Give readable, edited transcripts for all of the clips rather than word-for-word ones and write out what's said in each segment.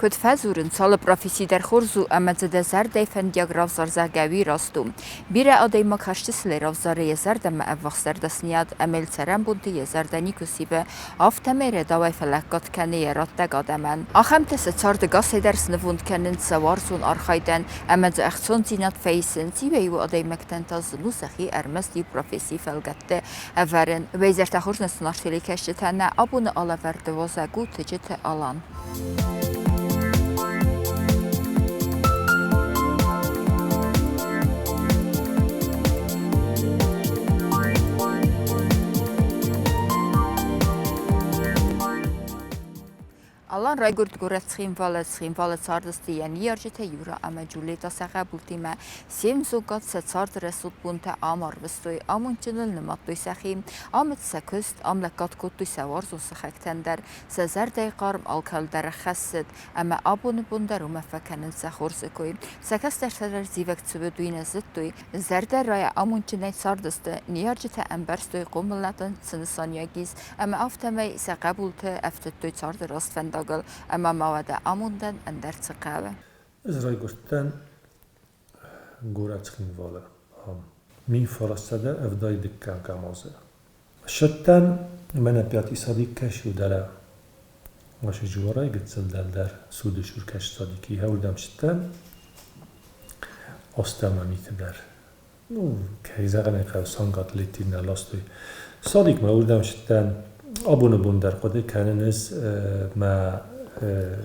Куыд фӕдзурынц, алы професси дӕр хорз у ӕмӕ дзы дӕ зӕрдӕйы фӕндиаг равзар, зӕгъгӕ, уый раст у. Бирӕ адӕймаг хӕсты сылӕй равзары йӕ зӕрдӕмӕ ӕввахсдӕр дӕсныйад ӕмӕ йыл цӕрӕнбонты йӕ зӕрдӕ никуы сивы, афтӕмӕй рӕдауӕй фӕлӕггад кӕны йӕ раттӕг адӕмӕн. Ахӕмтӕ сӕ царды гасӕй дӕр снывонд кӕнынц сӕ уарзон архайдӕн ӕмӕ дзы ӕхцондзинад фӕисынц, иуӕй-иу адӕймӕгтӕн та зын у сӕхи ӕрмӕст иу профессийы фӕлгӕтты ӕвӕрын. Уӕ хорз нӕ телекӕсджытӕ нӕ абоны алӕвӕрды уазӕг у Тыджыты Алан. Алан райгуырд горӕт Цхинвалы. Цхинвалы цардысты йӕ ныййарджытӕ Юра ӕмӕ Джульетта сӕ хъӕбултимӕ. Се мдзуггад сӕ царды рӕсугъд бонтӕ ам арвыстой, амондджыныл нымадтой сӕхи. Ам уыд сӕ куыст, ам лӕггад кодтой сӕ уарзон сыхӕгтӕн дӕр. Сӕ зӕрдӕйы хъарм алкӕуыл дӕр ӕххӕссыд, ӕмӕ абоны бон дӕр уымӕ фӕкӕнынц сӕ хорзы кой. Сӕ кӕстӕртӕ дӕр зивӕг цы уыд, уый нӕ зыдтой. Зӕрдӕрайӕ амондджынӕй цардысты, ныййарджытӕ ӕмбӕрстой хъомыладӕн цы нысаниуӕг ис, ӕмӕ афтӕмӕй сӕ хъӕбулты ӕфтыдтой царды раст фӕндагыл, ӕмӕ ма уӕдӕ амондӕн ӕндӕр цы хъӕуы. Ӕз райгуырдтӕн горӕт Цхинвалы, ам. 1972 азы. Ссыдтӕн, мӕнӕ пятисадик кӕсиу дӕлӕ. Ваши Джуарай гыццыл дӕлдӕр суды сюркӕс садики хӕуырдӕм сыдтӕн, остӕмӕ миты дӕр. Ну, кӕй зӕгъын ӕй хъӕуы, цанг атлетин нӕ ластой. Садикмӕ уырдӕм сыдтӕн. Абоны бон дӕр хъуыды кӕнын ӕз мӕ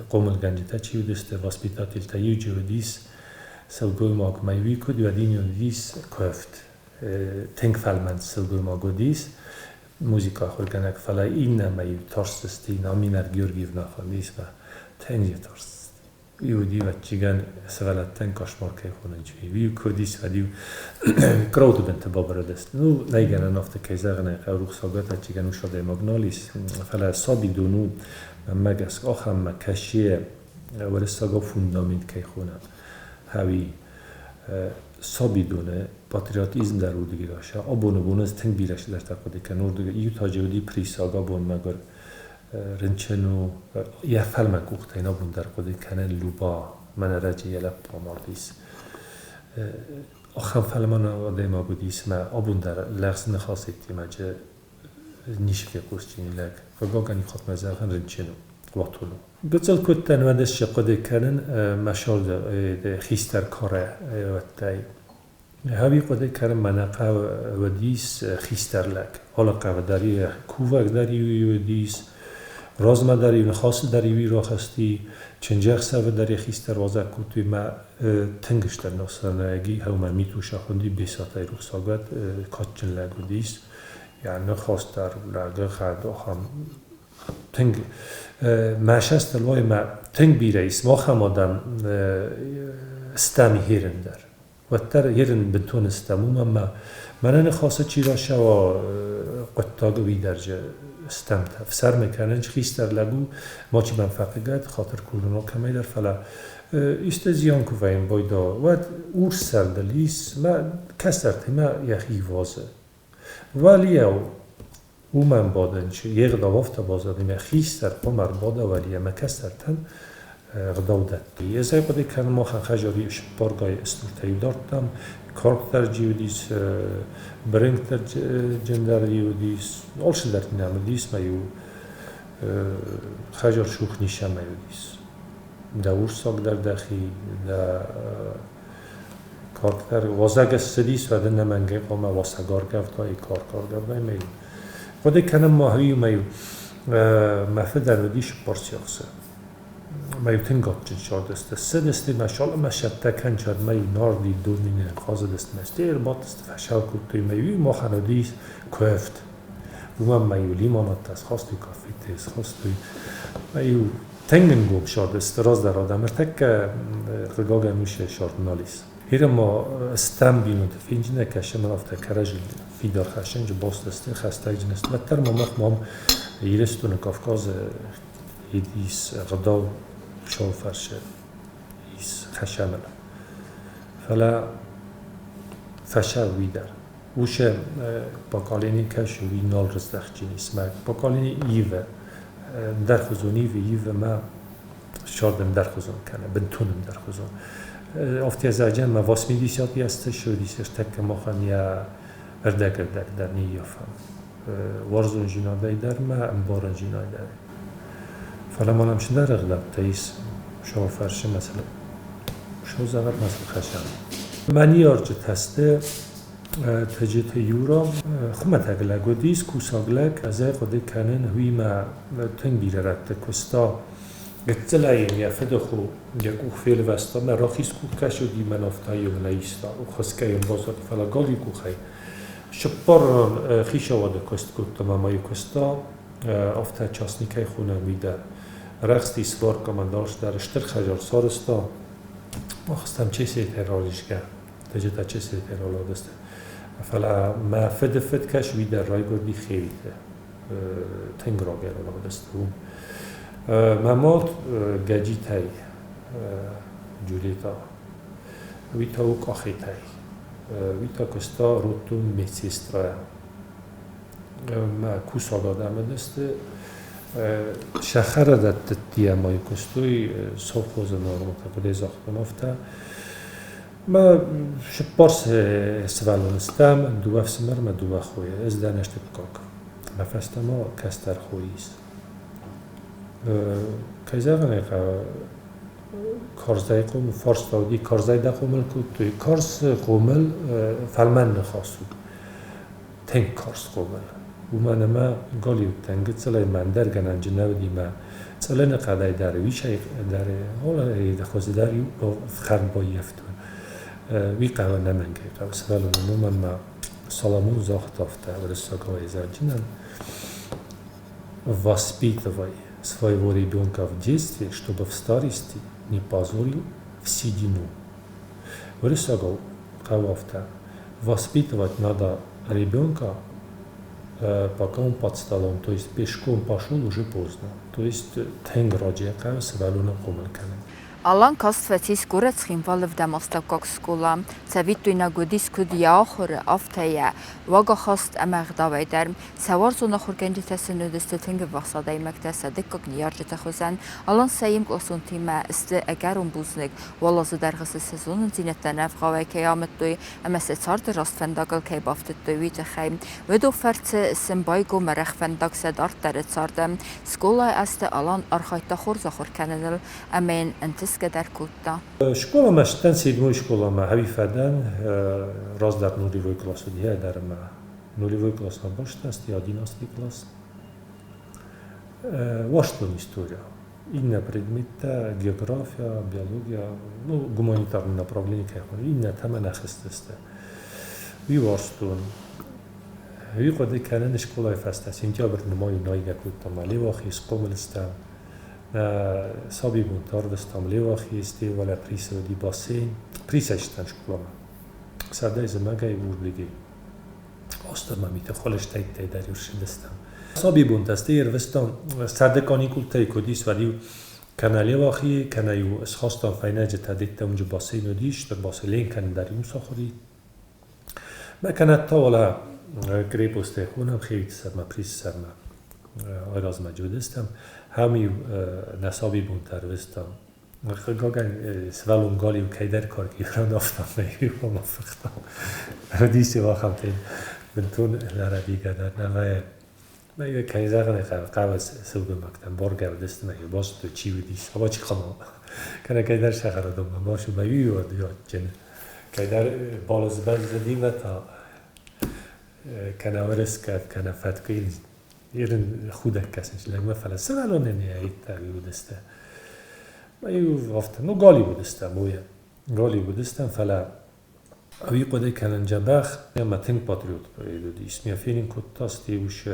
хъомылгӕнджытӕ чи уыдысты, воспитательтӕ иуджы уыдис, сылгоймаг мӕ уый куыд уӕд ин уыдис куывд. Тынг фӕлмӕн сылгоймаг уыдис, музыкӕ ахуыргӕнӕг, фӕлӕ иннӕмӕ-иу тарстысты, Аминӕт Георгиевна хуындис мӕ, тынг тарстысты. Иу ӕвӕццӕгӕн сывӕллӕттӕн кошмар кӕй хонынц, уый куы уыдис, уӕд-иу кроуты бынты бабырыдысты. Ну, нӕй гӕнӕн афтӕ кӕй зӕгъын ӕй хъӕуы, рухсаг ӕвӕццӕгӕн ус адӕймаг нал ис, фӕлӕ сабидон у, мӕнмӕ гӕсгӕ, ахӕммӕ кӕсйе уырыссагау фундамент кӕй хонӕм, ӕви сабидоны патриотизм дӕр уырдыгӕй райса. Абоны бон ӕз тынг бирӕ цыдӕртӕ хъуыды кӕнын. Уырдыгӕй иу таджы уыди присаг, абон мӕгуыр рынчын у. Йӕ фӕлмӕн къухтӕй абон дӕр хъуыды кӕнын Люба, мӕнӕ рӕджы йӕ лӕппу амардис. Ахӕм фӕлмӕн адӕймаг уыдис мӕ абон дӕр лӕгъз ныхас йеддӕмӕ ницы фехъусджын лӕг. Хъыгагӕн иу хатт мӕ зӕгъын рынчын у, уатон у. Гыццыл куыдтӕн уӕд ӕз хъуыды кӕнын мӕ сӕрды хистӕр карӕ уӕдтӕй. Хӕви хъуыды кӕнын мӕнӕ хъӕуы уыдис хистӕр лӕг. Алы хъӕуы дӕр кувӕг дӕр уыдис, размӕ дӕр иу ныхасы дӕр иу рахасти, чынджӕхсӕвы дӕр йӕ хистӕр уазӕг кодтой мӕ тынг стыр ныхсӕнӕги хӕумӕ Митуша хуынди Бесатӕй рухсагӕд кадджын лӕг уыдис. Йӕ ныхас дӕр лӕгы хӕд ахӕм тынг мӕ сӕстыл уой мӕ тынг бирӕ ис махӕм адӕм стӕм херын дӕр. Уӕддӕр ерын бынтон стӕм, уымӕн мӕ мӕнӕ ныхасы чи рацӕуа хъуыддаг уый дӕр стӕмтӕ. Ӕфсӕрмы кӕнын хистӕр лӕг у, мачи мӕм фӕхъыгӕд, хатыр курын алкӕмӕй дӕр, фӕлӕ исты зиан куы вӕййын байда, уӕд урс сӕрдыл ис мӕ кӕстӕртимӕ йӕхи ивазы. Уӕлиау уымӕн бадӕн чи йе гъдау афтӕ баззади, мӕ хистӕр хъуамӕ ӕрбада уӕлийӕ мӕ кӕстӕртӕн ӕгъдау дӕтты. Ӕз ӕй хъуыды кӕнын, махӕн хӕдзари цыппӕргай стуртӕ-иу дардтам, карк дӕр джи уыдис, бырынкъ дӕр джын дӕр уыдис, алцыдӕр нӕм уыдис, мӕ-иу хӕдзар сух ницӕмӕй уыдис. Дӕ урсаг дӕр дӕхи, дӕ карк дӕр уазӕг ссыдис, уӕд ӕнӕмӕнгӕй хъуамӕ уасӕг аргӕвдай, карк аргӕвдай мӕ-иу. Хъуыды кӕнын ма уый-мӕ-иу мӕ фыдӕн уыдис цыппар сиахсы. Мӕ-иу тынг адджын сардысты. Ссыдысты мӕ саламӕ сӕттӕ кӕнчад, мӕ-иу нарди донины хъазыдысты мӕ стӕй ӕрбадтысты, фӕсал кодтой мӕ-иу махӕн уыдис куывд. Уымӕн мӕ-иу лимонадтӕ схастой, кафеттӕ схастой. Мӕ-иу тынг ӕнгом сардысты раздӕр адӕм. Ӕртӕккӕ хъыгагӕн уый сард нал ис. Хиры ма стӕм бинонты фенджынӕ кӕсӕм афтӕ кӕрӕдзи фидар хӕссынджы бастысты, хӕстӕджын сты. Уӕддӕр ма мах мам Ирыстоны, Кавказы ис ӕгъдау сау фарсы ис хӕсӕмыл. Фӕлӕ фӕсӕв уый дӕр. Уыцы поколени кӕсы, уый нал рыздӕхджын ис. Мӕ поколени ивы, ӕндӕрхуызон ивы, ивы мӕ. Цард ӕндӕрхуызон кӕны, бынтон ӕндӕрхуызон. Афтӕ зӕгъӕм, ма 80 азты ссыдис, ӕртӕккӕ махӕн йӕ ӕрдӕг-ӕрдӕг дӕр не ййафӕм. Уарзондзинадӕй дӕр ма ӕмбарындзинадӕй. Фӕлӕ ма нӕм цыдӕр ӕгъдӕуттӕ ис, сау фӕрсы мӕ сау зӕгъӕд мӕ сыл хӕсӕн. Мӕ ныййарджытӕ сты Тӕджиты Юра. Хуымӕтӕг лӕг уыдис, кусӕг лӕг. Ӕз ӕй хъуыды кӕнын, уыимӕ тынг бирӕ рӕтты куыста. Гыццылӕй йын йӕ фыдыхо йӕ къух фелвӕста, мӕ рахиз къух кӕс уыди, мӕн афтӕ иу нӕ иста, хӕсгӕ йын баззад, фӕлӕ галиу къухӕй. Цыппар хицауады куыст кодта мӕ ма иу куыста, афтӕ частникӕй хонӕм уый дӕр. Рӕхсти сварка мӕн дӕр стыр хӕдзар сарӕзта, мах стӕм чесетӕй ралисгӕ, Тӕджытӕ чесетӕй ралӕудысты. Фӕлӕ мӕ фыды фыд кӕс, уый дӕр райгуырди Хевиты. Тынг рагӕй ралӕудысты уым. Мӕ мад Гӕджитӕй, Джулета, уый та у Къахетӕй. Уый та куыста роддон медсестрайӕ. Мӕ кусӕг адӕм уыдысты. Сӕхӕрӕдӕтты ӕмӕ куыстой совхозы нормӕтӕ, куыд загътон, афтӕ. Мӕ цыппар сывӕллоны стӕм, дыууӕ ӕфсымӕр ӕмӕ дыууӕ хойы. Ӕз дӕн ӕртыккаг. Мӕ фӕстӕ ма кӕстӕр хо ис. Кӕй зӕгъын ӕй хъӕуы, карзӕй хъомыл, фарста уыди, карзӕй дӕ хъомыл кодтой. Карз хъомыл фӕлмӕн ныхас у. Тынг карз хъомыл. Уымӕн ӕмӕ галиуттӕн гыццылӕй мӕ ӕндӕр гӕнӕнджы нӕ уыди мӕ цъылыны хъӕдӕй дӕр, уисӕй дӕр, хуызы дӕр иу ӕфхӕрд баййӕфтон. Уый хъӕуы ӕнӕмӕнгӕй хъӕуы сывӕллонӕн, уымӕн ма Соломон загъта афтӕ уырыссагау ӕвзаджынӕн: «Воспитывай своего ребенка в детстве, чтобы в старости не позорил в седину». Уырыссагау хъӕуы афтӕ: воспитывать надо ребенка, пока он под столом, то есть пешком пошел уже поздно. То есть тынг раджы хъӕуы сывӕллоны хъомыл кӕнын. Алан каст фӕцис горӕт Цхинвалы ӕвдӕм астӕуккаг скъола. Цӕвиттойнаг уыдис куыд йӕ ахуыры, афтӕ йӕ уагахаст ӕмӕ ӕгъдауӕй дӕр. Сӕ уарзон ахуыргӕнджытӕ сын уыдысты тынг ӕввахс адӕймӕгтӕ, сӕ дыккаг ныййарджыты хуызӕн. Алан сӕ йе мкъласонтимӕ сты ӕгӕрон бузныг, уал азы дӕргъы цы сӕ зонындзинӕдтӕ ӕнӕвгъауӕй кӕй амыдтой ӕмӕ сӕ царды раст фӕндагыл кӕй бафтыдтой, уый тыххӕй. Уыдон фӕрцы сын байгом арӕх фӕндаг сӕ дарддӕры царды. Скъолайы азты Алан архайдта хорз ахуыр кӕныныл ӕмӕ йын ӕнтысгӕ дӕр кодта. Скъоламӕ цыдтӕн седьмой скъоламӕ ӕви фӕдӕн, раздӕр нулевой класс уыди дӕр ӕмӕ нулевой классмӕ бастасти, одиннадцатый класс. Уарзтон история. Иннӕ предметтӕ, география, биология, ну, гуманитарный направление кӕй хонӕм, иннӕтӕ мӕ нӕ хызтысты. Уый уарзтон. Уый хъуыды кӕнын скъолайы фӕстӕ сентябрь нымайы найгӕ кодтам ӕмӕ Леуахи схъомыл стӕм. Нӕ сабибонты арвыстам Леуахийы стей уӕлӕ Присы уыди бассейн. Присӕй стӕм скъоламӕ. Сӕрдӕй зымӕгӕй уырдыгӕй. Остӕрмӕ миты холыстӕйттӕй дӕр-иу ссыдыстӕм. Сабибонтӕ стӕй ӕрвыстам сӕрды каникултӕй куыд ис, уӕд-иу кӕнӕ Леуахийы, кӕнӕ-иу схастам фӕйнӕджытӕ, деттӕ уынджы бассейн уыдис, стыр бассейн ленк кӕнын дӕр-иу сахуыр и. Мӕ кӕнӕ та уӕлӕ крепостӕй хонӕм Хевиты сӕрмӕ, Присы сӕрмӕ айразмӕ уыдыстӕм. Ам-иу нӕ сабибонтӕ ӕрвыстам. Хъыгагӕн, сывӕллон галиу кӕйдӕр карки ранавтам, иу ӕмӕ фыхтам. Уыдис-иу ахӕмтӕ бынтон лӕрӕдигӕ дӕр нӕ вӕййы. Мӕ кӕй зӕгъын ӕй хъӕуы, хъӕуы сылгоймӕгтӕн бӕргӕ уыдысты, мӕ базыдтой, чи уыдис, ӕмӕ чи хъӕмӕ. Кӕнӕ кӕйдӕр сӕхӕрадонмӕ бацу, мӕ иу адджын. Кӕйдӕр балызбӕззыдимӕ та кӕнӕ уырыскӕд, кӕнӕ фӕткъуыйы ирын худӕг кӕсынц лӕгмӕ, фӕлӕ сывӕллонӕн йӕ иттӕг уыдысты. Мӕ иу афтӕ, ну галиу уыдыстӕм, уый галиу уыдыстӕм, фӕлӕ уый хъуыды кӕнын дзӕбӕх ӕмӕ тынг патриот уыдис. Мӕ фенын кодта стей уьщ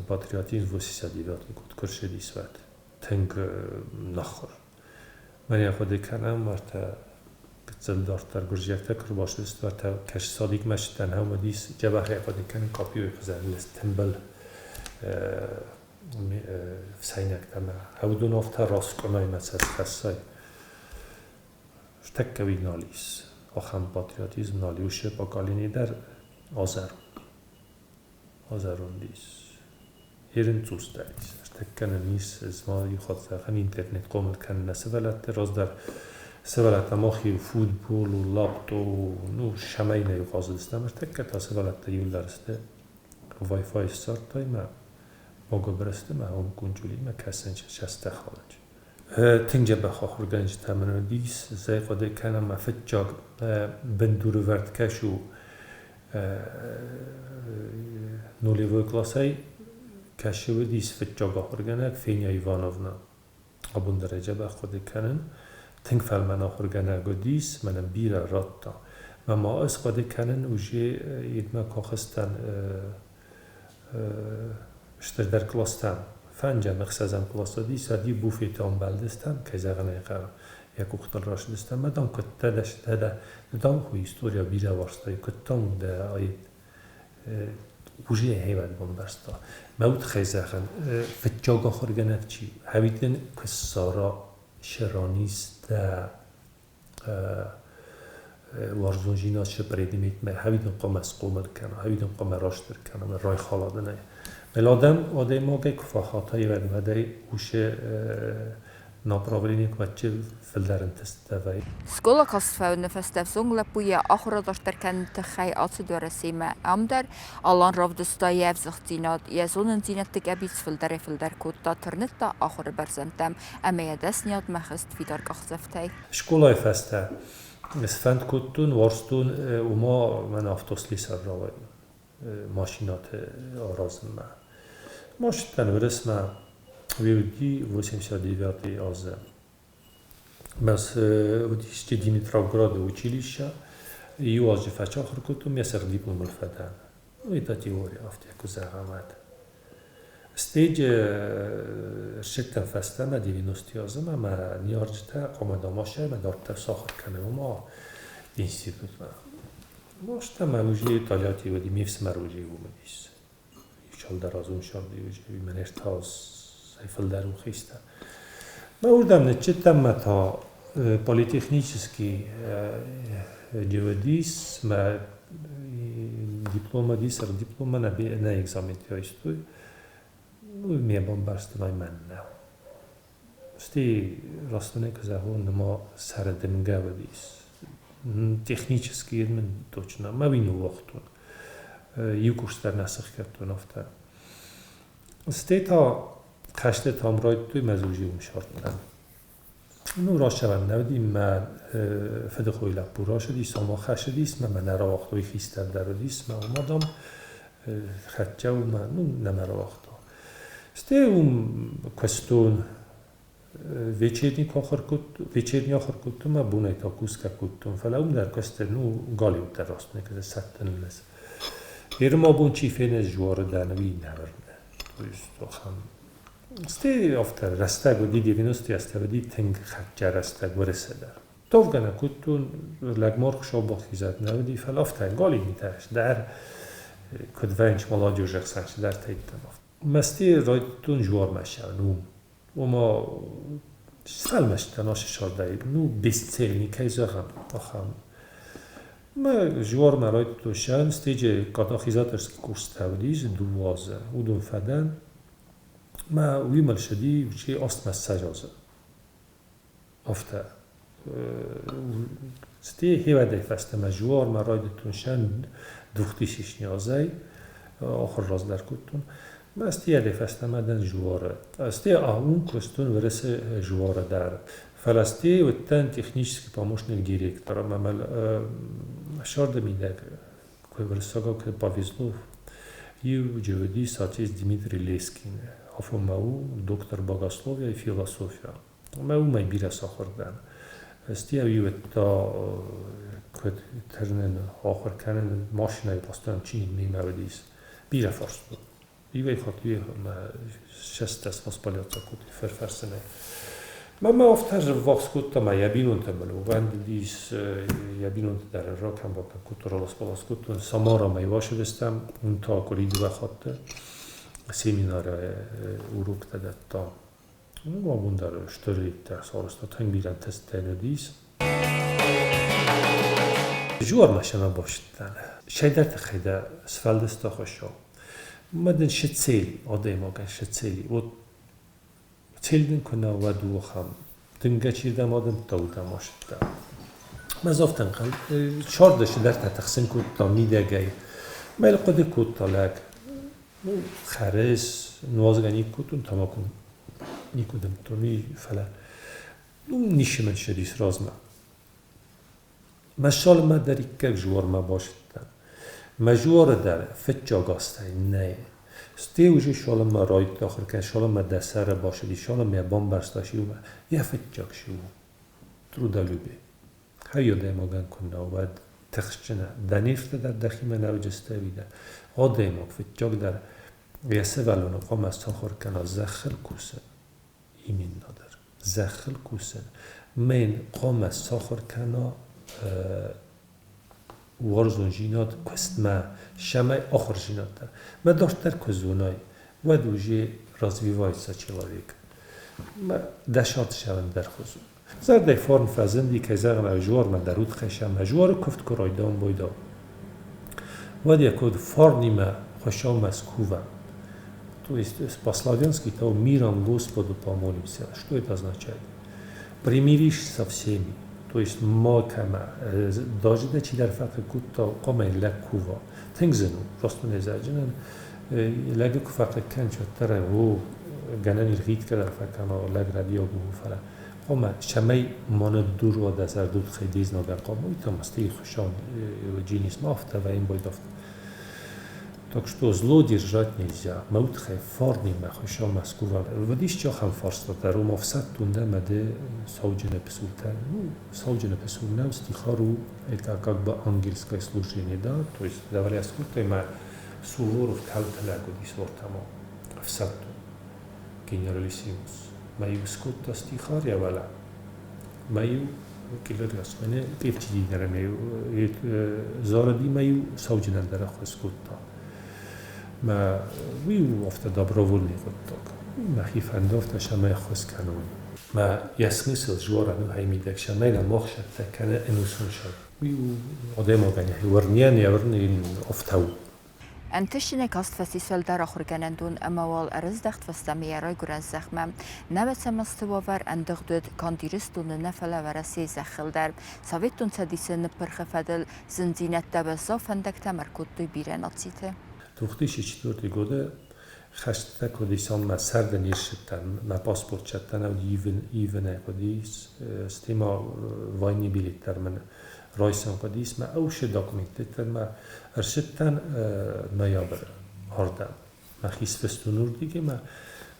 патриотизм 89 год куы рцыдис, уӕд. Тынг нахуыр. Мӕнӕ хъуыды кӕнӕм, уӕртӕ гыццыл дарддӕр гуырдзиӕгтӕ куы рбацыдысты, уӕртӕ кӕс садикмӕ цыдтӕн, ӕмӕ уыдис дзӕбӕхӕй хъуыды кӕнын къопиойы хуызӕн тымбыл ӕфсӕйнӕгтӕ ӕмӕ уыдон афтӕ раскъуынай мӕ цӕст хӕссай. Тӕккӕ уый нал ис. Ахӕм патриотизм нал и. Уыцы поколени дӕр азӕронд. Азӕронд ис. Ерын цъусдӕр ис. Ныртӕккӕ нын ис зма иу хатт зӕгъӕн интернет хъомыл кӕнын нӕ сывӕллӕтты раздӕр сывӕллӕттӕ мах-иу футбол у, лапто у, ну, сӕмӕй нӕ-иу хъазыдыстӕм. Ныртӕккӕ та сывӕллӕттӕ иууылдӕр сты Wi-Fi ссардтой мӕ магуыбыр сты мӕ уым кунчъулимӕ кӕсынц сӕстӕ халынц. Тынг дзӕбӕх ахуыргӕнджытӕ мын уыдис, зӕй хъуыды кӕнӕм мӕ фыццаг бындурывӕрд кӕс у нулевой классӕй кӕсы уыдис фыццаг ахуыргӕнӕг Феня Ивановна. Абон дӕр ӕй дзӕбӕх хъуыды кӕнын. Тынг фӕлмӕн ахуыргӕнӕг уыдис, мӕнӕн бирӕ радта. Мӕ ма ӕз хъуыды кӕнын, уже йедмӕ куы ахызтӕн стырдӕр къластӕм, фӕнджӕм, ӕхсӕзӕм кълас уыдис, уӕд-иу буфеты ӕмбӕлдыстӕм, кӕй зӕгъын ӕй хъӕуы, йӕ къухтыл рацыдыстӕм ӕмӕ, дам, куыдтӕ дӕ, дӕ, дам, хуы история бирӕ уарзтай, куыдтам дӕ уже хевӕд бамбӕрста. Мӕ уд зӕгъын, фыццаг ахуыргӕнӕг чи, хӕвитын куы ссара шеронистӕ уарзондзинад шы предметмӕ, хӕвитын хъуамӕ схъомыл кӕна, хӕвитын хъуамӕ растдӕр кӕна, мӕ райхаладынӕй. Мӕ адӕм адӕймагӕй куы фӕхата ивӕд-вӕдӕй уышы направление куы фылдӕр ӕнтыстытӕ вӕййы. Скъола каст фӕуыны фӕстӕ ӕвзонг лӕппу йӕ ахуырад дарддӕр кӕныны тыххӕй ацыд Уӕрӕсемӕ. Ам дӕр Алан равдыста йӕ ӕвзыгъддзинад, йӕ зонындзинӕдты къӕбиц фылдӕрӕй-фылдӕр кодта, тырныдта ахуыры бӕрзӕндтӕм ӕмӕ йӕ дӕсныйадмӕ хызт фидар къахдзӕфтӕй. Скъолайы фӕстӕ сфӕнд кодтон, уарзтон уымӕ мӕн автослесарь рауайын машинӕты аразынмӕ. Машинӕтӕн Уырысмӕ уыди 89 азы. Мӕс уыдис Димитровграды училище. Иу азы фӕсахуыр кодтон, мӕ сӕр дипломыл фӕдӕн. Ну, это теория, афтӕ куы зӕгъӕм, уӕд. Стейджы ссыдтӕн фӕстӕмӕ 90 азы ӕмӕ ныййарджытӕ хъуамӕ дамасӕй мӕ дарддӕр сахуыр кӕнын, ома институтмӕ. Мастӕ мӕ уже Тольятти уыди, ме фсымӕр уже уым уыдис. Иу цалдӕр азы уым сӕрды уже мӕн ӕртӕ азӕй фылдӕр у хистӕр. Мӕ уырдӕм ныццыдтӕн мӕ та политехнический уыдис, мӕ диплом уыдис, диплом мӕ нӕ экзаментӕ айстой. Ну, ме бамбӕрстон, ай мӕн нӕу. Стӕй растонӕй куы зӕгъон, нырма сӕры дымгӕ уыдис. Технически мын точно мӕ уый ныууагътон. Иу курс дӕр нӕ сыхгӕдтон афтӕ. Стӕй та хӕсты там райдыдтой мӕ зузы уым ссардтам. Ну, рацӕуӕн нӕ уыди, мӕ фыдыхойы лӕппу рацыдис, ома хӕцыдис, мӕ мӕ нӕ рауагътой, хистӕр дӕр уыдис, мӕ уым адӕм хӕццӕ у мӕ, ну, нӕ мӕ рауагъта. Стӕй уым куыстон, вечерний куы ахуыр кодтон, вечерний ахуыр кодтон мӕ бонӕй та кусгӕ кодтон, фӕлӕ уым дӕр куысты, ну, галиуддӕр раст не сӕттын лӕс. Ерым абон чи фены жуары дӕн, уый нӕ уырны. То есть, ахӕм Стӕй афтӕ рӕстӕг уыди, 90-ты азтӕ уыди тынг хӕццӕ рӕстӕг Уырысы дӕр. Товгӕ нӕ кодтон, лӕгмар Хуыцау бахизӕд нӕ уыди, фӕлӕ афтӕ галимитӕ дӕр, куыд вӕййынц молодежы ӕхсӕн цыдӕртӕ йеддӕмӕ. Мӕсти райдыдтон жуармӕ ссӕуын уым. Ома сфӕлмӕстдӕн ацы сӕрдӕй, ну, бесцельный, кӕй зӕгъӕм, ахӕм. Мӕ жуармӕ райдыдтон ссӕуын, стейджы катахизаторский курстӕ уыдис дыууӕ азы, уыдон фӕдӕн. Мӕ уый мыл ссыди чи астмӕссӕдз азы. Афтӕ. Стей хевӕдӕй фӕстӕмӕ жуармӕ райдыдтон сӕн 2000 азӕй ахуыр раздӕр кодтон. Мӕ стейӕдӕй фӕстӕмӕ дӕн жуары. Стей уым куыстон Уӕрӕсе жуары дӕр. Фӕлӕ стей уыдтӕн технический помощник директора. Мӕ сӕрды мидӕг куы уырыссагау куы повезло, иу уыдис отец Дмитрий Лескин. Афонмӕ у доктор богословия и философия. Ӕмӕ уымӕй бирӕ сахуыр дӕн. Стӕй уыдта, куыд тырнын, ахуыр кӕнын, машинӕйы постоянно чиныг мемӕ уыдис. Бирӕ фарстон. Иуӕй хатт мӕ шестдӕс воспаляться кодтой фӕрфӕрсынӕй. Мӕ мӕ афтӕ ӕввахс кодта мӕ йӕ бинонтӕ мыл ӕууӕндыдис, йӕ бинонтӕ дӕр ракӕн-бакӕн кодтой, ралас-балас кодтон. Самарамӕ бацыдыстӕм, уым та къуыри дыууӕ хатты семинары уроктӕ дӕтта. Ну, абон дӕр стыр иттӕг сарӕзта, тынг бирӕ ӕнтысттӕ йын уыдис. Жуармӕ сӕмӕ бацыдтӕн. Цӕйдӕр тыххӕй дӕ сфӕлдыста Хуыцау. Ма дын шы цель, адӕймагӕн шы цели. Вот цель дын куы нӕ, уӕд у ахӕм. Дымгӕ чирдӕм адымдта, уырдӕм асыдта. Мӕ афтӕ ӕнхъӕл, сӕрды цыдӕртӕ тыхсын кодта мидӕгӕй. Мӕ йыл хъуыды кодта лӕг. Ну, хӕрыс, нуазгӕ никуы кодтон, тамако никуы дымдтон, фӕлӕ ну, ницы мын ссыдис размӕ. Мӕ салмӕ дӕр иккӕг жуармӕ басыдтӕн. Мӕ жуары дӕр фыццаг азтӕй нӕй. Стӕй уже салынмӕ райдыдта ахуыр кӕнын, салынмӕ дӕ сӕры басыди, салынмӕ йӕ бамбӕрста сиумӕ, йӕ фыццаг сиу у. Трудолюбие. Хай адӕймагӕн куы нӕ уӕд тыхстджынӕ, дӕ нервтӕ дӕр дӕхимӕ нӕ уыдысты ӕви дӕ. Адӕймаг фыццагдӕр йӕ сывӕллоны хъуамӕ сахуыр кӕна зӕххыл кусын. Именно дӕр. Зӕххыл кусын. Мӕн хъуамӕ сахуыр кӕна уарзондзинад куыстмӕ, цӕмӕй ахуырдзинад дӕр. Мӕ дарддӕр куы зонай, уӕд уже развивается человек. Мӕ дӕсард сӕвӕн дӕр хуызон. Зӕрдӕй фарн фӕзынди, кӕй зӕгъын ӕй, жуармӕ дӕр удхӕссӕн, мӕ жуары куывд куы райдайон бойдау. Уӕд йӕ куывд фарнимӕ Хуыцаумӕ скувӕм. То есть по-славянски то миром Господу помолимся. Что это означает? Примирись со всеми. То есть ма кӕмӕ, даже дӕ чидӕр фӕхъыг кодта, хъуамӕ йын лӕг кува. Тынг зын у, просто не зӕгъджынӕн. Лӕгы куы фӕхъыг кӕн, уӕддӕр ӕй, о, гӕнӕн ӕлгъитгӕ дӕр фӕкӕна, лӕг рӕдийаг у, фӕлӕ хъуамӕ цӕмӕй ма ныддур уа дӕ зӕрдудхӕй де знагӕн хъуамӕ уый та мастӕй хуыцау джинис ма афтӕ вӕййын байдӕфт. Так что зло держать нельзя. Мӕ удхӕй фарнимӕ Хуыцаумӕ скувӕм. Уыдис ахӕм фарста дӕр, ома ӕфсӕддон дӕ ӕмӕ ды сауджыны пысултӕ. Ну, сауджыны пысул нӕу, стихар у, это как бы ангельское служение, да, то есть говоря скодтой мӕ Суворов кӕлтӕлӕг уыдис ортӕма ӕфсӕддон генералиссимус. Мӕ-иу скодта стихар йӕ уӕлӕ. Мӕ-иу килограммӕ тъефчидинӕрӕмӕ-иу зарыди мӕ-иу сауджынӕн дӕр ӕххуыс кодта. Мӕ уый у афтӕ добровольный хъуыддаг. Мӕхи фӕнды афтӕ цӕмӕй ӕххуыс кӕнон. Мӕ йӕ смысл жуарӕн у хӕймидӕг, цӕмӕй нӕ мах сӕттӕ кӕны ӕнусон сӕр. Уый у адӕймагӕн йӕхи уырнийӕн йӕ уырны йын афтӕ у. Ӕнтыстджынӕй каст фӕцис уӕлдӕр ахуыргӕнӕндон ӕмӕ уал ӕрыздӕхт фӕстӕмӕ йӕ райгуырӕн зӕхмӕ. Нӕуӕдзӕм азты уавӕр ӕндыгъд уыд канд Ирыстоны нӕ, фӕлӕ Уӕрӕсейы зӕххыл дӕр. Советон Цӕдисы ныппырхы фӕдыл зындзинӕдтӕ уӕззау фӕндӕгтӕм ӕркодтой бирӕ нациты. 2004 годы хӕстытӕ куыд исон мӕ сӕрды не ссыдтӕн, мӕ паспорт сӕттӕн ивынӕй хъуыдис, стӕй ма войны билет дӕр мын райсын хъуыдис, мӕ ӕвшы документтӕ мӕ ӕрцыдтӕн ноябры ардӕм. Мӕхи сфыстон уырдыгӕй мӕ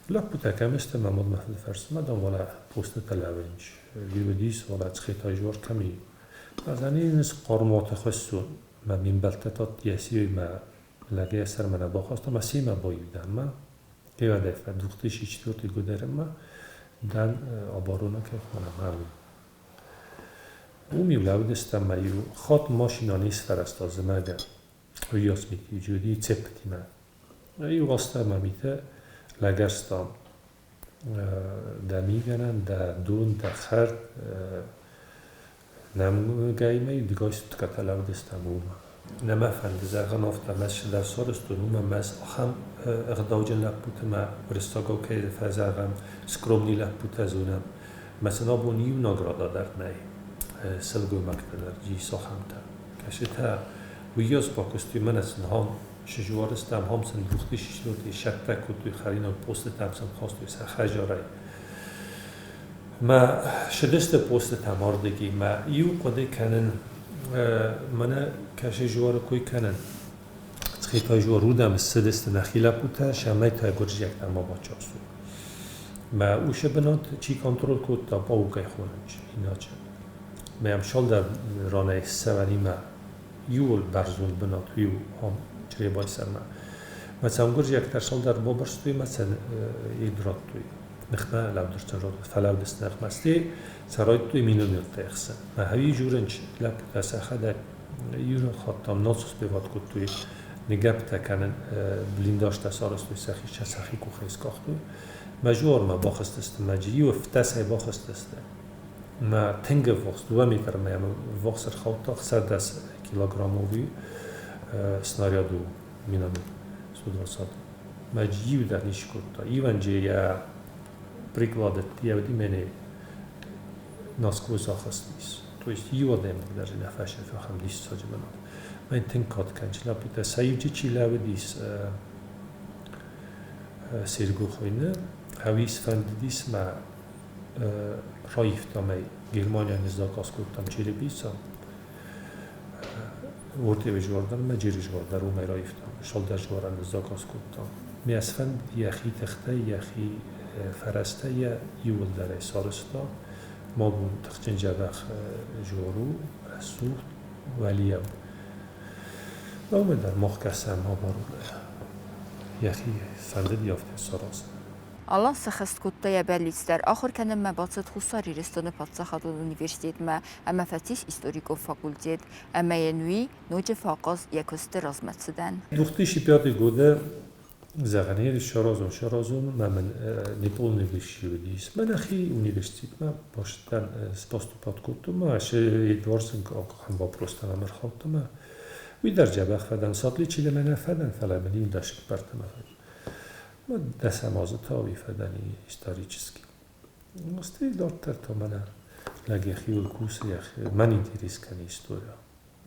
лӕппутӕ кӕм сты, мӕ мад мӕ фыды фӕрсы, мӕ дам, уӕлӕ постытӕ лӕвӕнч. Уыдис, уӕлӕ Цхетайы жуар кӕм и. Ӕз хъармуаты хуыссон, мӕ ме мбӕлттӕ та йӕ мӕ лӕгӕй сӕрмӕ нӕ бахаста, мӕ семӕ баиу дӕн мӕ. Кевӕдӕй 2004 годӕрӕмӕ дӕн оборона кӕй хонӕм ӕви. Уым-иу лӕудыстӕм мӕ-иу хатт машинӕ не сфӕрӕзта зымӕгӕн. Уыйас мит уыди цеппытимӕ. Иу азтӕ мӕ митӕ лӕгӕрстам. Дӕ мигӕнӕн, дӕ дон, дӕ хӕрд нӕмгӕимӕ-иу дыгай суткӕтӕ лӕудыстӕм уымӕ. Нӕ мӕ фӕнды зӕгъын афтӕ, мӕ цыдӕр сарӕзтон, уымӕ мӕ ахӕм ӕгъдауджын лӕппуты мӕ уырыссагау кӕй фӕзӕгъӕм, скромный лӕппутӕ зонӕм. Мӕ сын абон иу награда дӕр нӕй. Сылгоймӕгтӕ дӕр ис ахӕмтӕ. Кӕсытӕ, уыйас бакуыстой, мӕнӕ сын хам сызуарыстӕм, хам сын духты систой, сӕттӕ кодтой хӕринаг, постытӕм сын хастой сӕ хӕдзарӕй. Мӕ сыдысты постытӕм ардыги, мӕ иу хъуыды кӕнын, мӕнӕ кӕсы жуары кой кӕнын. Цхетай жуар уыдӕм ссыдысты нӕхи лӕппутӕ, сӕмӕй та гуырдзиӕгтӕ ма бачастой. Мӕ уыцы бынат чи контроль кодта, паукӕй хонынч, иначе. Мӕм цалдӕр ранӕй ссӕвӕнимӕ иууыл бӕрзонд бынат уый у ам Чъребайы сӕрмӕ. Мӕ сӕм гуырдзиӕгтӕ цалдӕр бабырстой мӕ сӕ ид радтой. Ныхмӕ лӕудысты фӕлӕудысты ныхмӕ. Стӕй сӕ райдыдтой минометтӕ ӕхсын. Мӕ хӕуи журынч лӕппутӕ сӕхӕдӕг иу хатт там нал успевать кодтой ныгӕптӕ кӕнын, блиндажтӕ сарӕзтой сӕхи, сӕхи къухӕй скъахтой. Мӕ жуармӕ бахызтысты, мӕ иу фтӕсӕй бахызтысты. Мӕ тынг ӕввахс, 2 метрмӕ йӕм ӕввахс ӕрхаудта 16 килограммовый снаряд у миномет. 120. Мӕ иу дӕр не скодта. Иванже йӕ приклады йӕ уыди насквозь ахызтис. То есть иу адӕймаг дӕр нӕ фӕсӕфы ахӕм диссаджы бынат. Мӕн тынг кад кӕныс лӕппутӕ. Сӕ иуджы чи лӕууыдис Серго хуыйны, ӕви сфӕндыдис мӕ раивтам ӕй Германийӕ ныззаказ кодтам черепица. Ортъеуы жуар дӕр ӕмӕ Джеры жуар дӕр уымӕй раивтам. Шалдӕр жуарӕн ныззаказ кодтам. Ме сфӕнд йӕхи тыхтӕй, йӕхи фӕрӕзтӕй йӕ иууылдӕр ӕй сарӕзта. Ма бон тыхджын дзӕбӕх жуар у, рӕсугъд, уӕлиау. Уымӕй дӕр мах кӕсӕм хабар йӕхи фӕндыди афтӕ саразын. Алан сӕххӕст кодта йӕ бӕллиц дӕр, ахуыр кӕнынмӕ бацыд Хуссар Ирыстоны паддзахадон университетмӕ ӕмӕ фӕцис историкон факультет, ӕмӕ йын уый ноджы фӕахъаз йӕ куысты размӕцыдӕн. 2005 годы зӕгъӕн саразон, саразон, мӕ мын неполный высший уыдис. Мӕ нӕхи университетмӕ бастан поступать кодтон, мӕ Эдвардсон ахӕм вопростӕ мӕм ӕрхаудта, мӕ уый дӕр дзӕбӕх фӕдӕн, с отличием нӕ фӕдӕн, фӕлӕ мын иу дӕсыг бартӕмӕ фӕдӕн. Дӕсӕм азы та уый фӕдӕн исторический. Стӕй дарддӕр та мӕнӕ лӕг йӕхиуыл кусы, мӕн интерес кӕны история.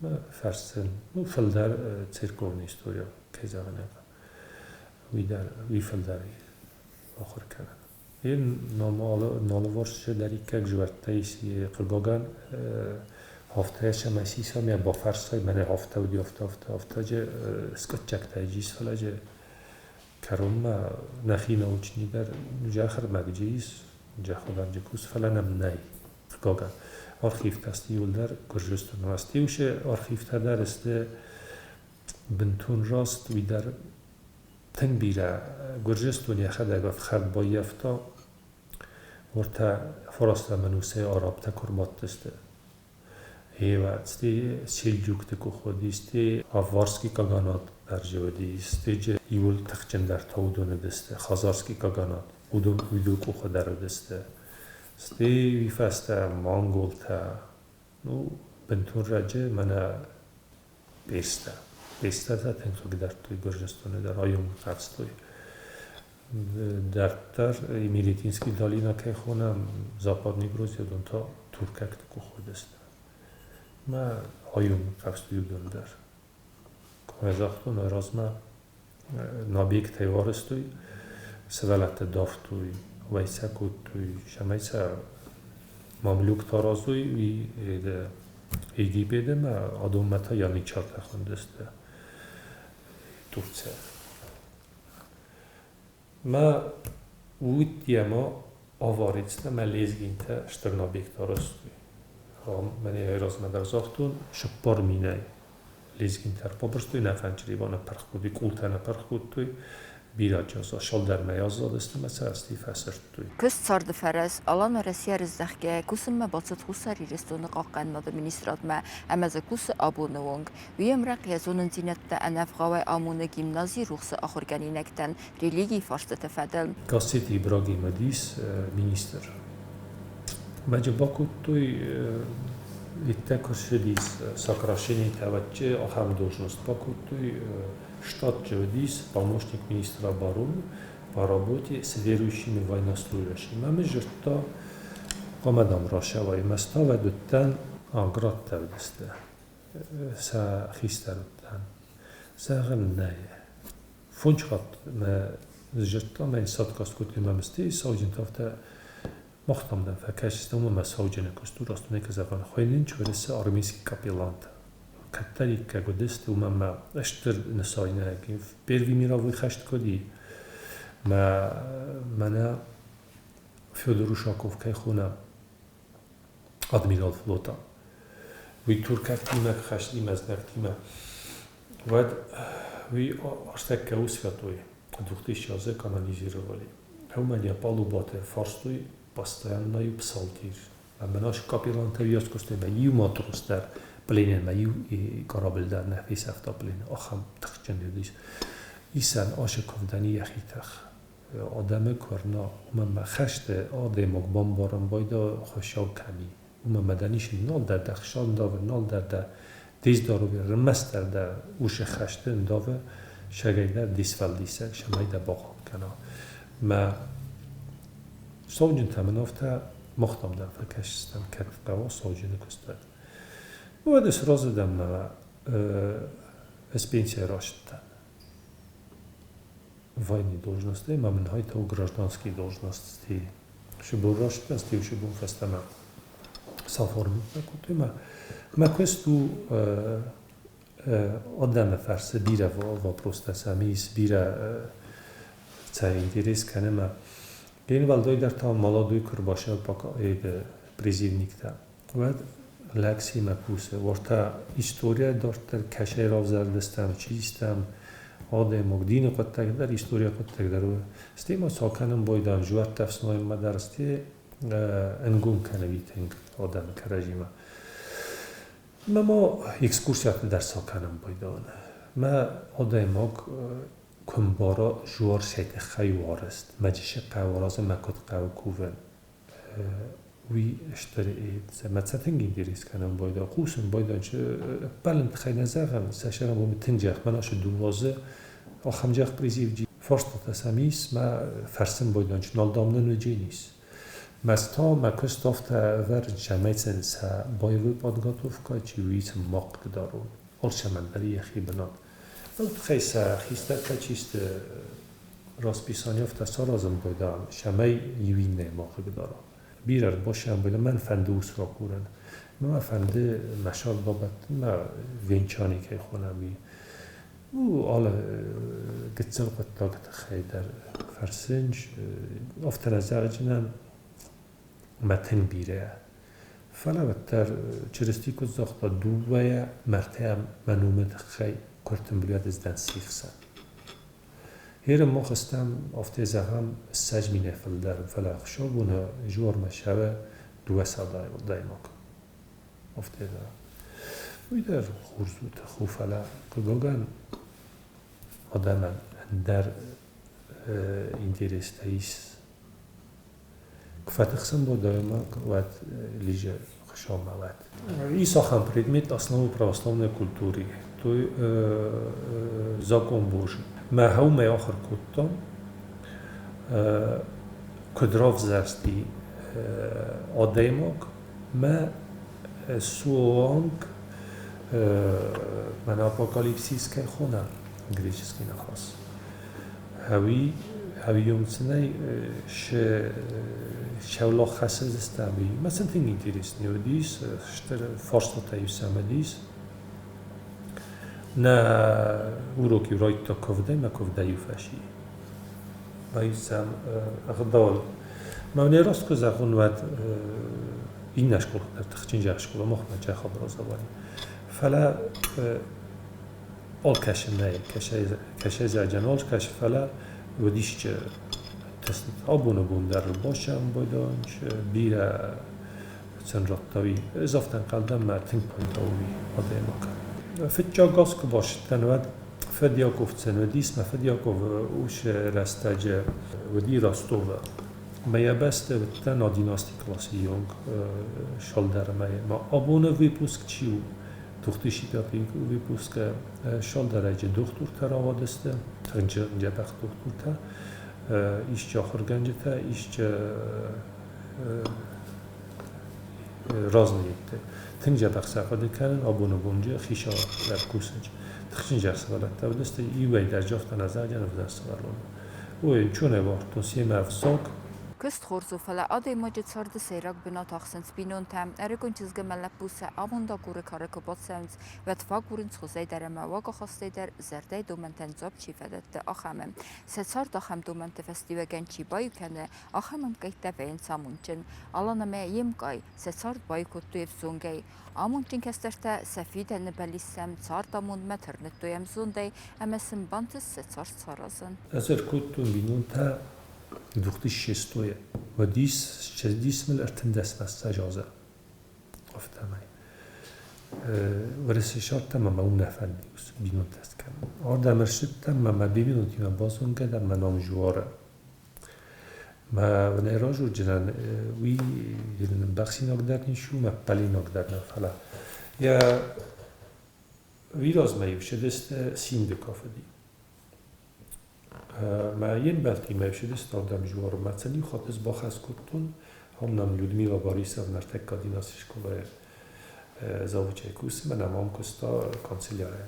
Мӕ фӕрсдзӕн, ну, фылдӕр церковная история, кӕй зӕгъын ӕй уый дӕр, уый фылдӕр ахуыр кӕнын. Йе налыварс дӕриккаг жуӕрттӕ ис, хъыгагӕн, афтӕ сӕмӕ сисам, йӕ бафарстай, мӕнӕ афтӕ уыди, афтӕ, афтӕ, афтӕ же скъуыддзӕгтӕ ис, фӕлӕ же кӕронмӕ нӕхи научный дӕр зӕххӕрмӕгджы ис, зӕххӕрмӕгджы кус, фӕлӕ нӕм нӕй, хъыгагӕн. Архивтӕ сты иуылдӕр Гуырдзыстоны. Астеусы архивтӕ дӕр сты бынтон раст, уый дӕр тынг бирӕ Гуырдзыстон йӕхӕдӕг ӕфхӕрд баййӕфта. Уӕртӕ фарастӕм ӕнусӕй арабтӕ куы ӕрбадтысты. Гъе, стӕй Сельджукты къух уыди, стӕй Аварский каганат дӕр же уыди, стӕй иууыл тыхджындӕртӕ уыдон уыдысты, Хазарский каганат, уыдон уыдон къухы дӕр уыдысты. Стӕй уый фӕстӕ монголтӕ, ну, бынтон раджы мӕнӕ перстӕ. Перстӕ та тынг хъыгдардтой Гуырдзыстоны дӕр, айонг хъӕрзтой. Дарддӕр Имеретинский долина кӕй хонӕм, Западный Грузия, уыдон та туркӕгты къухы уыдысты. Мӕ айонг хъӕрзтой уыдон дӕр. Куы загътон, уый размӕ набегтӕй уарзтой, сывӕллӕтты давтой, уӕй сӕ кодтой, цӕмӕй сӕ мамлюктӕ аразой, уый Египеты ӕмӕ адонмӕ та янычартӕ хуындысты Турция. Мӕ уд йемӕ аварицтӕ мӕ лезгинтӕ стыр набегтӕ арӕзтой. Мӕнӕ размӕ дӕр загътон, 4000-ӕй лезгинтӕ ӕрбабырстой, нӕ фӕнчырибан ныппырх кодтой, къултӕ ныппырх кодтой, бирӕ шалдӕрмӕ аззадысты ӕмӕ сӕ ӕсти фӕсырдтой. Куыст царды фӕрӕз Алан Уӕрӕсейӕ рыздӕхгӕйӕ кусынмӕ бацыд Хуссар Ирыстоны хъахъхъӕнынады министрадмӕ ӕмӕ дзы кусы абоны онг. Уый ӕмрӕнхъ йӕ зонындзинӕдтӕ ӕнӕвгъауӕй амоны гимнази рухсы ахуыргӕнинӕгтӕн религийы фарстыты фӕдыл. Гассеты Ибрагим уыдис министр. Мӕджы бакодтой, иттӕг куы ссыдис сокращение тӕвӕччы, ахӕм должность бакодтой. Штатчы уыдис помощник министра обороны по работе с верующими военнослужащими. Ӕмӕ зыдта, хъуамӕ дам рацӕуай. Мӕ ставӕд уыдтӕн, градтӕ уыдысты, сӕ хистӕр уыдтӕн. Зӕгъын нӕй. Фондз хатт мӕ зыдта, мӕ садкаст кодтой мӕ мыстӕй, сауджынтӕ афтӕ махтам дӕм фӕкӕсыс, уымӕ мӕ сауджыны куыст у, раст уымӕй зӕгъын. Хуыйнынч уырысы армейский капеллантӕ. Кӕддӕриддӕр уыдысты, уымӕн мӕ стыр нысайнаг. Первый мировой хӕст куы уыди, мӕ мӕнӕ Федор Ушаков кӕй хонӕм, адмирал флота, уый туркӕгтимӕ хӕстимӕ, знӕгтимӕ, уӕд уый ӕртӕккӕ у святой. 2000 азы канонизировали. Уымӕн йӕ палубаты фарстой постоянно псалтирь. Ӕмӕ наш капеллантӕ уыйас куыстой, ӕмӕ иу матрос дӕр пленӕмӕ иу корабль дӕр нӕ фесӕфта плены. Ахӕм тыхджын уыдис. Исӕн ашы куывдӕн йӕхи тых. Адӕмы куырна, уымӕн мӕ хӕсты адӕймаг бамбарын байда хуыцау кӕм и. Уымӕн мӕ дӕ ницы нал дӕр дӕ хсӕн давы, нал дӕр дӕ дездарове, ӕрмӕстдӕр дӕ усы хӕсты ндавы. Сӕгӕй дӕр дисфӕлдисӕг, сӕмӕй дӕ бахъахъхъӕна. Мӕ сауджынтӕ мын афтӕ махтам дӕр фӕкӕсдзыстӕм, кӕд хъӕуа сауджыны куыстуат. Уӕд сразы дӕн мӕ ӕз пенсийӕ рацыдтӕн. Военный должностӕй ма мын хайтау гражданский должности Шыбор рацыдтӕн, стӕй шыбор фӕстӕмӕ саформитмӕ кодтой мӕ. Мӕ куыст у адӕмы фӕрцы бирӕ вопростӕ сӕм ис, бирӕ сӕ интерес кӕны мӕ. Ген уӕлдайдӕр та молодой куы рбасӕуы пока призывниктӕ, уӕд лӕг семӕ кусы. Уӕртӕ историйӕ дарддӕр кӕсӕй равзӕрдыстӕм, чи стӕм, адӕймаг дины хъуыддаг дӕр, историйы хъуыддаг дӕр у. Стӕй ма цы акӕнын байдайӕм, зуӕрттӕ ӕфснайынмӕ дӕр, стӕй ӕнгом кӕны митинг адӕмы кӕрӕдзимӕ. Мӕ ма экскурсияты дӕр цы акӕнын байдайын. Мӕ адӕймаг куы мбара зуар цӕй тыххӕй у арӕзт, мӕ джысы хъӕуы аразын, мӕ куыд хъӕуы кувын, уый стыр мӕ цӕ тынг интерес кӕнын байдайы, хъусын байдайын, ӕппӕлын тыххӕй нӕ зӕгъын, сӕ сӕрӕн тынг зӕгъ, мӕнӕ цы дыууӕ ахӕм зӕгъ призивджи фарстатӕ сӕм ис, мӕ фӕрсын байдайын, нал дам нын уыджен ис. Мӕ та мӕ куыст афтӕ ӕвӕрын, цӕмӕй сын сӕ боевой подготовка чи уый сын ма хъыгдарон. Алцӕмӕн дӕр йӕхи бынат. Уый тыххӕй сӕ хистӕртӕ чи сты, расписание афтӕ саразын байдайӕм, цӕмӕй иу иннӕйы ма хъыгдара. Бирӕ ӕрбасӕм байдайӕм, мӕн фӕнды ус ракурын. Мӕ фӕнды мӕ сӕр бабӕттын, мӕ венчани кӕй хонӕм, уый. У алы гыццыл хъуыддаг тыххӕй дӕр фӕрсынч, афтӕ нӕ зӕгъджынӕн, мӕ тынг бирӕ. Фӕлӕ уӕддӕр Чырысти куыд загъта, дыууӕйӕ мӕрдтӕ мӕ номы тыххӕй куы ӕртымбыл уыдзӕн сихсӕн. Гьер мах стӕм, афтӕ зӕгъӕм, 20 000-ӕй фылдӕр, фӕлӕ ӕхсӕвбоны изӕрмӕ сӕвӕ 200 адӕймаг. Афтӕ зӕгъӕм. Уый дӕр хорз у, тых у, фӕлӕ, хъыгагӕн, адӕмӕн ӕндӕр интерестӕ ис. Куы фӕтыхсын адӕймаг, уӕд лизы хъысамӕ уӕд. Ис ахӕм предмет «Основы православной культуры», той закон Божий. Мӕ хъӕумӕ ахуыр кодтам, куыд равзӕрсти адӕймаг, мӕ суанг мӕнӕ апокалипсис кӕй хонӕм, греческий ныхас. Ӕви ӕвиумцынӕй сӕулох хӕцыдыстӕм, уый мӕ сын тынг интересный уыдис, стыр фарстатӕ-иу сӕм уыдис. Нӕ урок-иу райдыдта куывдӕй, мӕ куывдӕй-иу фӕци. Мӕ сӕм ӕгъдауыл. Мӕ не раст куы зӕгъон, уӕд иннӕ скъола дӕр тыхджын зӕгъ скъола, махмӕ джах образование. Фӕлӕ алкӕсын нӕй, кӕсӕй алкӕсы, фӕлӕ уыдис абоны бон дӕр басӕм байдайынц, бирӕ сын радта уый. Ӕз афтӕ ӕнхъӕл дӕн, мӕ тынг пайда у уый адӕймагӕн. Фыццаг аз куы бацыдтӕн, уӕд фыд Яков сын уыдис, мӕ фыд Яков уыцы рӕстӕджы уыди Ростовы. Мӕ йӕ бӕсты уыдтӕн 11 классы онг салдӕр мӕйы. Мӕ абоны выпуск чи у, 2005 выпускы салдӕрӕджы дохтуртӕ рауадысты, тынджы дзӕбӕх дохтуртӕ, исчи ахуыргӕнджытӕ, исчи разные. Тынг дзӕбӕх сӕ хъуыды кӕнын, абоны бонджы хицауад кусынч. Тыхджын зӕхх сывӕллӕттӕ уыдысты, иуӕй дӕр загъта нӕ зӕгъджын ӕвзӕр сывӕллон. Ой, чонӕй уарзтон семӕ ӕвзаг. Куыст хорз у, фӕлӕ адӕймаджы царды сӕйраг бынат ахсынц бинонтӕ. Ӕрыгон чызг ӕмӕ лӕппу сӕ амондагуры кары куы бацӕуынц, уӕд фӕагурынц хуызӕй дӕр ӕмӕ уагахастӕй дӕр зӕрдӕйы домӕнтӕн дзуапп чи фӕдӕтты, ахӕмы. Сӕ цард ахӕм домӕнты фӕстиуӕгӕн чи баиу кӕны, ахӕм ӕмкъӕйттӕ вӕййынц амондджын. Алан ӕмӕ йе мкъай сӕ цард баиу кодтой ӕвзонгӕй. Амондджын кӕстӕртӕ сӕ фидӕны бӕллицтӕм цардамондмӕ тырныдтой ӕмзондӕй ӕмӕ сын бантыст сӕ цард саразын. Ӕз ӕркодтон бинонтӕ 2006 Уӕдис ссӕдис мыл 13 азы афтӕмӕй. Уӕрӕсе ссардта мӕ уым нӕ фӕнды бинонтӕ скӕнын. Ардӕм ӕрцыдтӕн мӕ мӕ бинонтимӕ базонгӕ дӕн, мӕ ном Жуары. Мӕ нӕ разурджынӕн уый бӕхсинаг дӕр ницы у, мӕ ппӕлинаг дӕр нӕ, фӕлӕ йӕ уый размӕ-иу цыдысты Симды кафыди. Мӕ йе мбӕлттимӕ ссыдысты ардӕм зуармӕ. Сын иу хатт ӕз бахӕс кодтон, ам нӕм Людмила Борисовна ӕртӕккӕ династы скъолайы завучӕй кусы, мӕнӕ ам куыста канцелярӕй.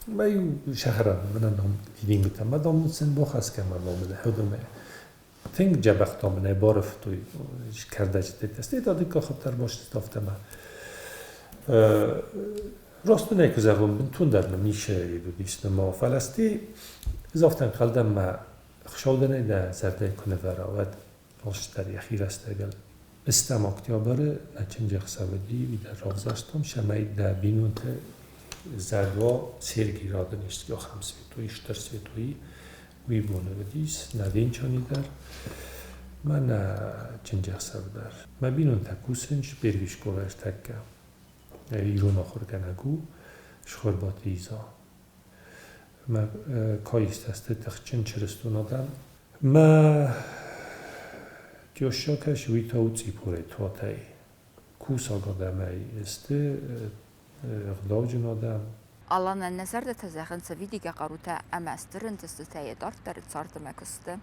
Мӕ иу сӕхӕрӕн мӕнӕн ам дидингуытӕ, мӕ дам сын бахӕс кӕн мӕ номыл, уыдонмӕ. Тынг дзӕбӕх дам ын ӕй барывтой кӕрдӕджытӕ. Стӕй та дыккаг хатт ӕрбастыд афтӕмӕ. Раст ын ӕй куы зӕгъон, бынтондӕр мын ницы уыдис нырма, фӕлӕ стӕй ӕз афтӕ ӕнхъӕл дӕн, мӕ Хуыцау-дӕр ӕй дӕ зӕрдӕйы куы нывӕра, уӕд алцыдӕр йӕхи рӕстӕгыл. Ыстӕм октябры нӕ чындзӕхсӕв уыди, уый дӕр равзӕрстон, цӕмӕй дӕ бинонты зӕд уа Сергий Радонежский ахӕм святой, стыр святой, уый боны уыдис нӕ венчани дӕр, мӕ нӕ чындзӕхсӕв дӕр. Мӕ бинонтӕ кусынц первый скъолайы ӕртӕккӕ. Ирон ахуыргӕнӕг у Схуырбаты Иза. Мӕ каистӕ сты тыхджын чырыстон адӕм. Мӕ теща кӕс, уый та у Цъипорӕй Туатӕй. Кусаг адӕмӕй сты, ӕгъдауджын адӕм. Аланӕн нӕ зӕрдӕтӕ зӕгъынц ӕвидигӕ хъарутӕ ӕмӕ стыр ӕнтыстытӕ йӕ дарддӕры царды ӕмӕ куысты.